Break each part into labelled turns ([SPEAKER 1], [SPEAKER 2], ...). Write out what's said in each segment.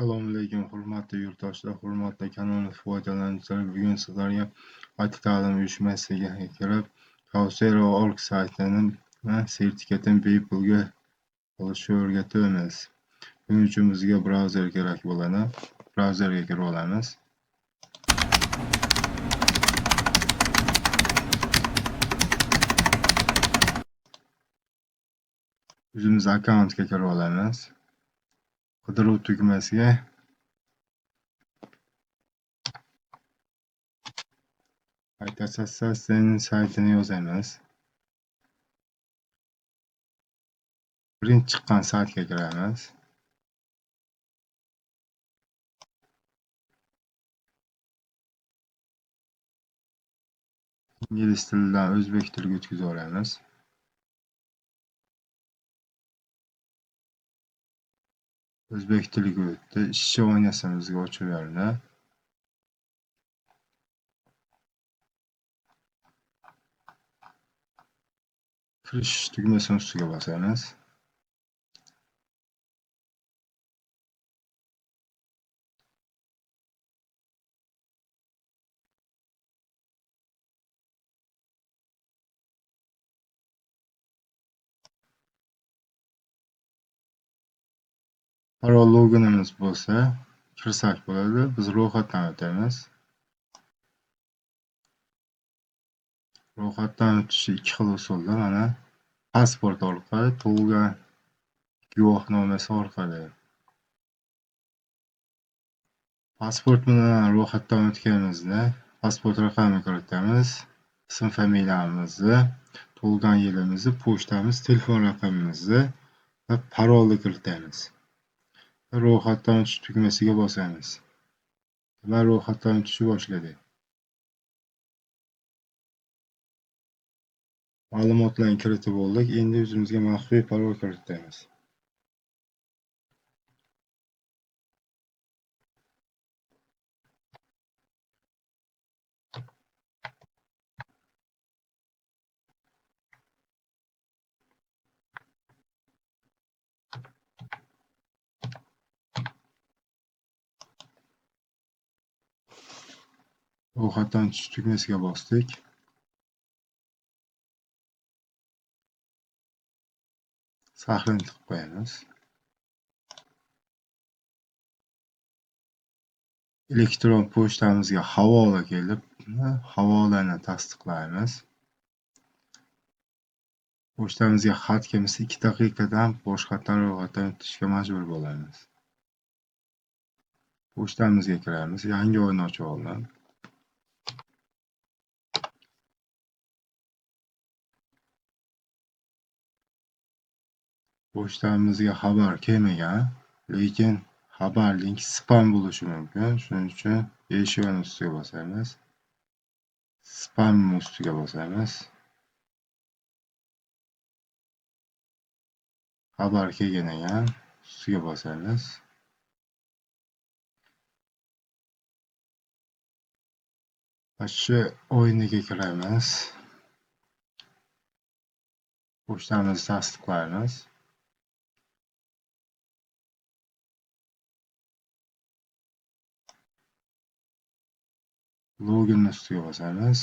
[SPEAKER 1] Assalomu alaykum, hurmatli yurtdoshlar, hurmatli kanal foydalanuvchilari. Bugun sizlarga IT ta'lim uyushmasiga kirib, Coursera.org saytini sertifikatini bepulga olishni o'rgatamiz. Buning uchun bizga brauzer kerak bo'ladi. Brauzerga kirib olamiz. O'zimiz akkauntga kirib olamiz. Qidiruv tugmasiga IT Assassin saytini yozamiz. Birinchi chiqqan saytga kiramiz. Ingliz tilidan o'zbek tiliga o'tkazib olamiz. O'zbek tiliga o'tdi. Ishchi oynasini bizga ochib berdi. Kirish tugmasini ustiga bosamiz. Parol loginimiz bo'lsa, kirsak bo'ladi. Biz ro'yxatdan o'tamiz. Ro'yxatdan o'tishi ikki xil usulda, mana pasport orqali, tug'ilgan guvohnomasi orqali. Pasport bilan ro'yxatdan o'tganimizda pasport raqamini kiritamiz, ism familiyamizni, tug'ilgan yilimizni, pochtamiz, telefon raqamimizni va parolni kiritamiz. Ro'yxatdan o'tish tugmasiga bosamiz va ro'yxatdan o'tishni boshladi. Ma'lumotlarni kiritib oldik. Endi o'zimizga maxfiy parol kiritamiz. Ro'yxatdan o'tish tugmasiga bosdik. Saqlanib qilib qo'yamiz. Elektron pochtamizga havola kelib, havolani tasdiqlaymiz. Pochtamizga xat kelmasa 2 daqiqadan boshqatdan ro'yxatdan o'tishga majbur bo'lamiz. Pochtamizga kiramiz. Yangi oyna ochib oldim. Pochtamizga xabar kelmagan, lekin xabar linki spam bo'lishi mumkin. Shuning uchun eshikni ustiga bosamiz. Spam ustiga bosamiz. Xabar kelgan ekan, ustiga bosamiz. Mana shu oynaga kiramiz. Pochtamizni tasdiqlaymiz. Login ustiga bosamiz.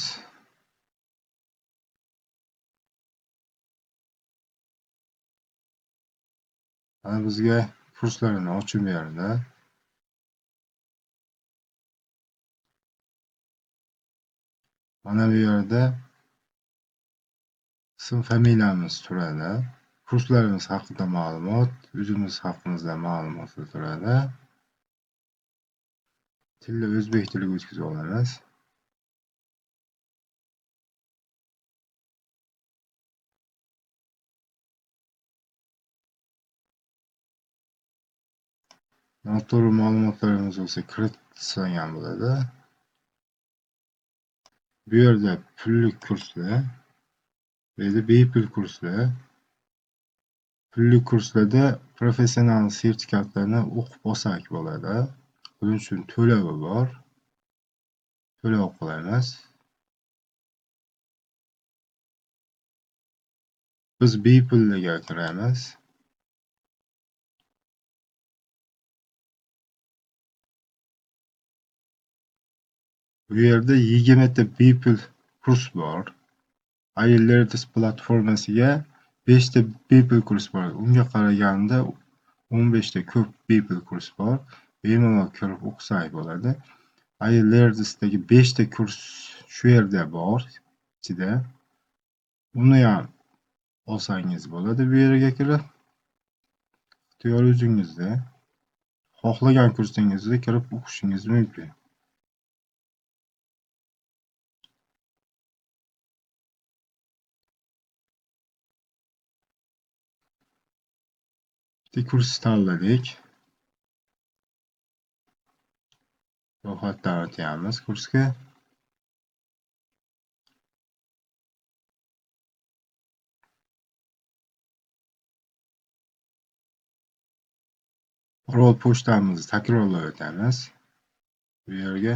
[SPEAKER 1] Mana bizga kurslarni ochib berdi. Mana bu yerda ism familiyamiz turadi. Kurslarimiz haqida ma'lumot, o'zimiz haqimizda ma'lumotlar turadi. Tilni o'zbek tiliga o'tkazib olamiz. Noto'g'ri ma'lumotlarimiz bo'lsa kiritsak ham bo'ladi. Bu yerda pullik kurslar, bu yerda bepul kurslar. Pullik kurslarda professional sertifikatlarni o'qib olsak bo'ladi. Buning uchun to'lovi bor. To'lov qilamiz. Biz bepulliga kiramiz. Bu yerda 20 ta bepul kurs bor. iLearners platformasiga 5 ta bepul kurs bor. Unga qaraganda 15 ta ko'p bepul kurs bor. Bemalol kirib o'qisak bo'ladi. iLearnersdagi 5 ta kurs shu yerda bor ichida. Uni ham olsangiz bo'ladi bu yerga kirib. Ixtiyor o'zingizda. Xohlagan kursingizga kirib o'qishingiz mumkin. Bitta kurs tanladik. Ro'yxatdan o'tyapmiz kursga. Parol pochtamizni takrorlab o'tamiz bu yerga.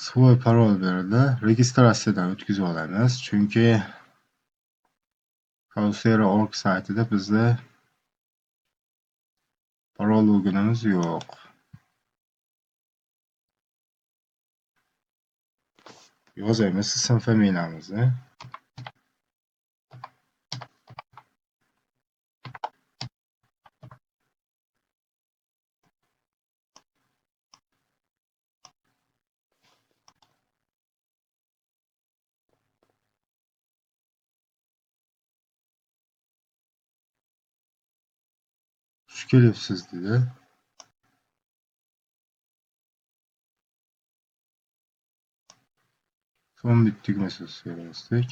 [SPEAKER 1] Svoy parol berdi. Registratsiyadan o'tkazib olamiz, chunki Coursera.org saytida bizda parol loginimiz yo'q. Yozamiz ism familiyamizni. Xush kelibsiz dedi. Son bir tugmasini bosdik.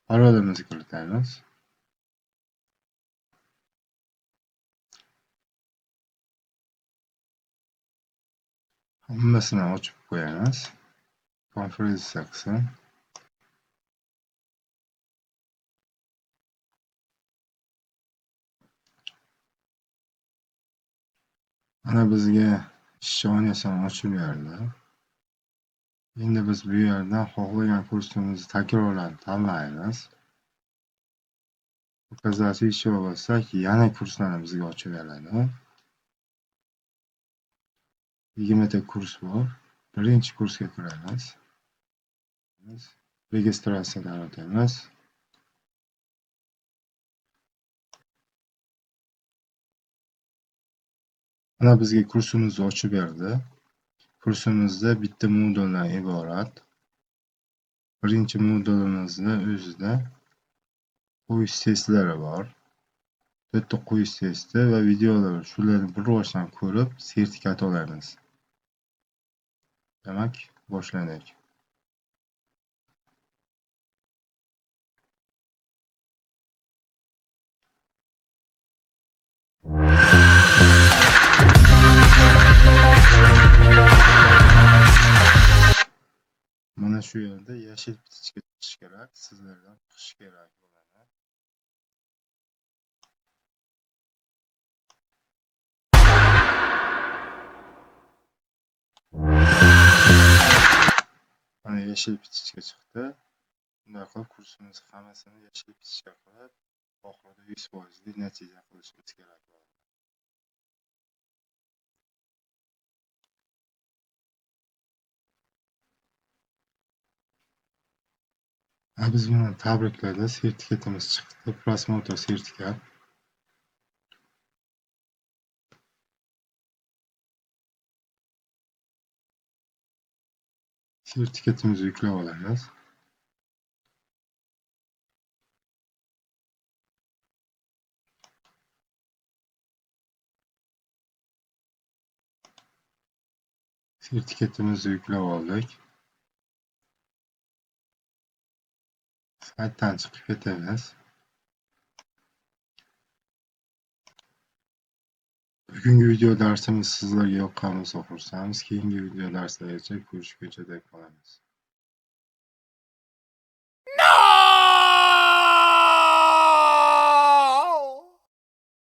[SPEAKER 1] Parolamizni kiritamiz. Hammasini ochib qo'yamiz. Konferensiya qilsin. Mana bizga ishchi oynasini ochib berdi. Endi biz bu yerdan xohlagan kursimizni takrorlab tanlaymiz. Показать еще bossak, yana kurslarni bizga ochib beradi. 20 ta kurs bor. Birinchi kursga kiramiz. Registratsiyadan o'tamiz. Mana bizga kursimizni ochib berdi. Kursimizda bitta moduldan iborat. Birinchi modulimizda o'zida qo'yish testlari bor. 4 ta qo'yish testi va videolar, shularni bir rivojdan ko'rib sertifikat olamiz. Demak, boshladik. Mana shu yerda yashil pitichka chiqishi kerak, sizlardan chiqishi kerak bo'ladi. Mana yashil pitichka chiqdi. Bunday qilib kursimiz hammasini yashil pitichka qilib, oxirida 100% natija qilishimiz kerak bo'ladi. Biz buni tabrikladi, sertifikatimiz chiqdi. Prosmotr sertifikat. Sertifikatimizni yuklab olamiz. Sertifikatimizni yuklab oldik. Saytdan chiqib ketamiz. Bugungi video darsimiz sizlarga yoqqan bo'lsa xursandmiz. Keyingi video darslargacha ko'rishguncha deb qolamiz.